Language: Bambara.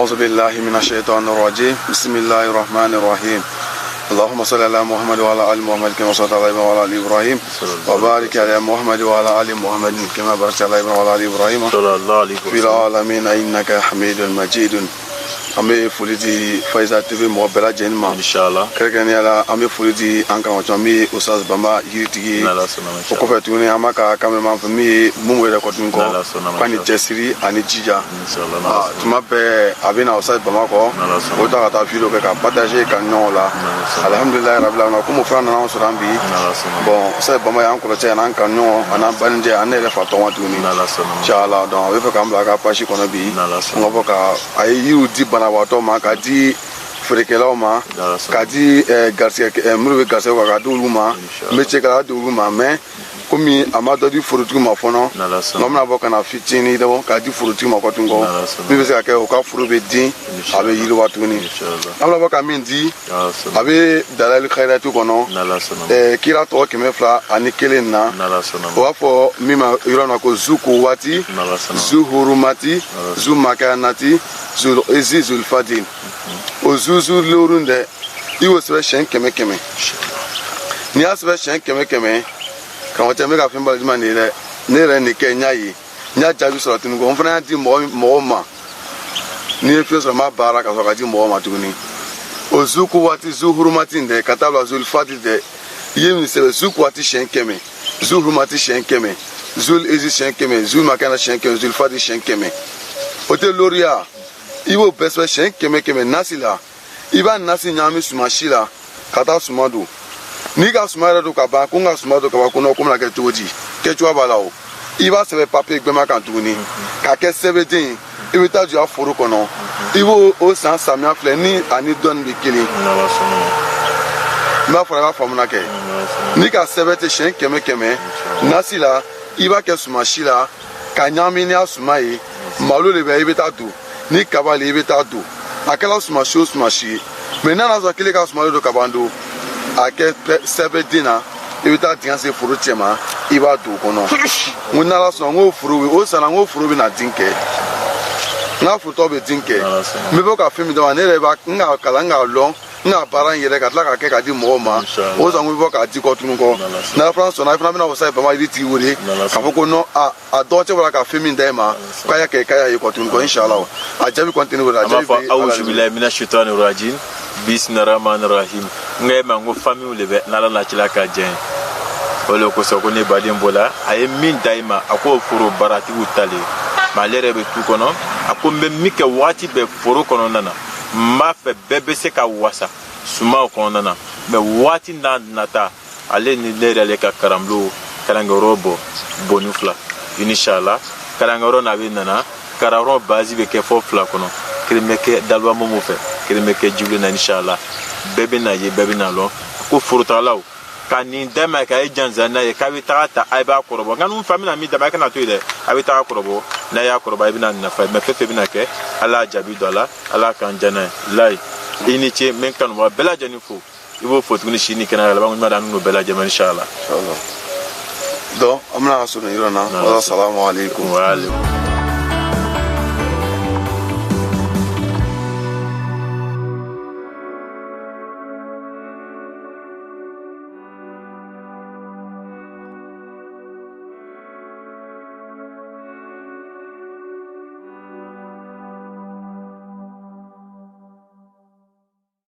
أعوذ بالله من الشيطان الرجيم بسم الله الرحمن الرحيم اللهم صل على محمد وعلى ال محمد كما صليت على ابراهيم وعلى ال ابراهيم وبارك على محمد وعلى ال محمد كما باركت على ابراهيم وعلى ال ابراهيم في العالمين انك حميد مجيد. An bɛ foli di Faiza TV mɔgɔ bɛɛ lajɛlen ma. Inshallah. Kɛrɛnkɛrɛnnenya la, an bɛ foli di an karamɔgɔ min ye Ustaz Bamba yiritigi ye. N'Ala sɔnna ma. O kɔfɛ tuguni, an b'a ka cameraman fɛ min ye mun yɛrɛ kɔ tuguni kɔ N'Ala sɔnna ma. K'a ni cɛsiri ani jija. Inshallah. Ah, tuma bɛɛ a bɛ na Ustaz Bamba kɔ. N'Ala sɔnna. O ta ka taa video kɛ ka partager ka ɲɔgɔn la. N'Ala sɔnna. Alhamdulilayi rabil alamin, komi o fana nana an sɔrɔ an bi. N'Ala sɔnna. Bon, Ustaz Bamba y'an kɔrɔcɛ an'an ka ɲɔgɔn an'an baninjɛ an ne yɛrɛ fa tɔgɔma tuguni. N'Ala sɔnna ma. Inshallah, donc a bɛ fɛ k'an bila a ka page kɔnɔ bi. N'Ala sɔnna. N ka fɔ ka a ye yiriw di banabaatɔ ma, ka di feerekɛlaw ma, N'Ala sɔnna. ka di garisɛgɛ minnu bɛ garisɛgɛ kan, ka di olu ma. Inshallah. N bɛ cɛ ka di olu ma, mais komi a ma dɔ di forotigi ma fɔlɔ, N'Ala sɔnna. nka n bɛna bɔ ka na fitinin dɔn k'a di forotigi ma kɔ tuguni kɔ N'Ala sɔnna. Min bɛ se ka kɛ o ka foro bɛ den, a bɛ yiriwa tuguni. Inshallah. An bɛna bɔ ka min di, N'Ala sɔnna. a bɛ Dalayili Kayiratu kɔnɔ. N'Ala sɔnna. Kira tɔgɔ 201 na. N'Ala sɔnna. O b'a fɔ min ma yɔrɔ na ko zukuwati, N'Ala sɔnna. zuhurumati, zumakanati, ezi, zulfadil. O zuzu lorun dɛ, i y'o sɛbɛn siɲɛ 100 100. N'i y'a sɛbɛn siɲɛ 100 100, karamɔgɔcɛ, n bɛ ka fɛn bali jumɛn de ye dɛ? Ne yɛrɛ nin kɛ, n y'a ye, n y'a jaabi sɔrɔ tuguni ko n fana y'a di mɔgɔ mɔgɔw ma. N'i ye fɛn sɔrɔ, n b'a baara ka sɔrɔ ka di mɔgɔw ma tuguni. O zukuwati, zuhurumati in dɛ, ka taa bila zulfadil dɛ, i ye nin sɛbɛn: zukuwati siɲɛ 100, zuhurumati siɲɛ 100, zul ezi siɲɛ 100, zul makana siɲɛ 100, zulfadil siɲɛ 100. O tɛ loriya, i b'o bɛɛ sɛbɛn siɲɛ 100 100 nasi la. I b'a nasi ɲagami suma si la ka taa suma don. N'i ka suma yɛrɛ don ka ban, ko n ka suma don ka ban, ko non, ko bɛna kɛ cogo di? Kɛcogoya b'a la. O i b'a sɛbɛn papiye gbɛma kan tuguni k'a kɛ sɛbɛnden ye. I bɛ taa jɔ a foro kɔnɔ, i b'o o san samiya filɛ ni ani dɔɔni bɛ kelen. N'Ala sɔnna. N b'a fɔ, i b'a faamu kɛ. N'Ala sɔnna. N'i ka sɛbɛn tɛ siɲɛ 100 100 nasi la, i b'a kɛ suma si la ka ɲagami n'a suma ye. Malo de bɛ, i bɛ taa don ni kaba le, i bɛ taa don. A kɛra suma si o suma si ye, mais n'a y'a sɔrɔ kelen ka suma de don ka ban don, a kɛ sɛbɛden na, i bɛ taa dingɛ sen foro cɛ ma, i b'a don o kɔnɔ. N ko n'Ala sɔnna, n ko foro bɛ o sanna, n ko foro bɛ na den kɛ, n ka forotɔ bɛ den kɛ. N'Ala sɔnna. N bɛ bɔ ka fɛn min d'a ma, ne yɛrɛ b'a n k'a kalan, n k'a lɔn, n k'a baara n yɛrɛ ka tila k'a kɛ k'a di mɔgɔw ma. Inshallah. O san ko n bɛ bɔ k'a di kɔ tuguni kɔ. N'Ala sɔnna. N'Ala fana sɔnna, i fana bɛna wasa Bama yiri tigi wele N'Ala k'a fɔ ko non, a dɔgɔcɛ bɔra ka fɛn min d'a ma, k'a y'a kɛ, k'a y'a ye kɔ tuguni kɔ. Inshallah, a jaabi kɔni tɛ ne bolo, a An b'a jaabi fɔ bɛ Ala de awuzu bolo. Bilahi mina shaitani rajim, bisimilahi rahmani rahim. N ka e ma, n ko famille de bɛ n'Ala na cila ka jɛn. O de kosɔn ko ne baden bɔla, a ye min da i ma, a k'o foro baaratigiw ta le ma, ale yɛrɛ bɛ tu kɔnɔ. A ko n bɛ min kɛ waati bɛɛ foro kɔnɔna na, n b'a fɛ bɛɛ bɛ se ka wasa sumaw kɔnɔna na, mais waati n'a nata, ale ni ne yɛrɛ ka karanbulon kalankɛyɔrɔ bɔ bɔnni fila, inshallah. Kalankɛyɔrɔ n'a bɛ nana kalanyɔrɔ base bɛ kɛ fɔ fila kɔnɔ, kelen bɛ kɛ Daliba Momo fɛ, kelen bɛ kɛ Jibilen na. Inshallah, bɛɛ bɛ na ye, bɛɛ bɛ na lɔn ko forotagalaw ka nin d'a ka ye jansa n'a ye k'a bɛ taga ta, a b'a kɔrɔbɔ. Nka n'u fa bɛna min d'a ma, a kana to yen dɛ, a bɛ taga kɔrɔbɔ. N'a y'a kɔrɔbɔ, i bɛna nafa ye, mais fɛn fɛn bɛna kɛ, Ala y'a jaabi don a la, Ala k'an diya n'a ye. Layi, i ni ce. N bɛ n kanubaga bɛɛ lajɛlen fo, i b'o fo tuguni si ni kɛnɛya laban ɲuman d'an n'u bɛɛ lajɛlen, inshallah. Inshallah. Donc an bɛna surun yɔrɔ na. N'Ala sɔnna. Assalamu alaikum. Wa alaikum.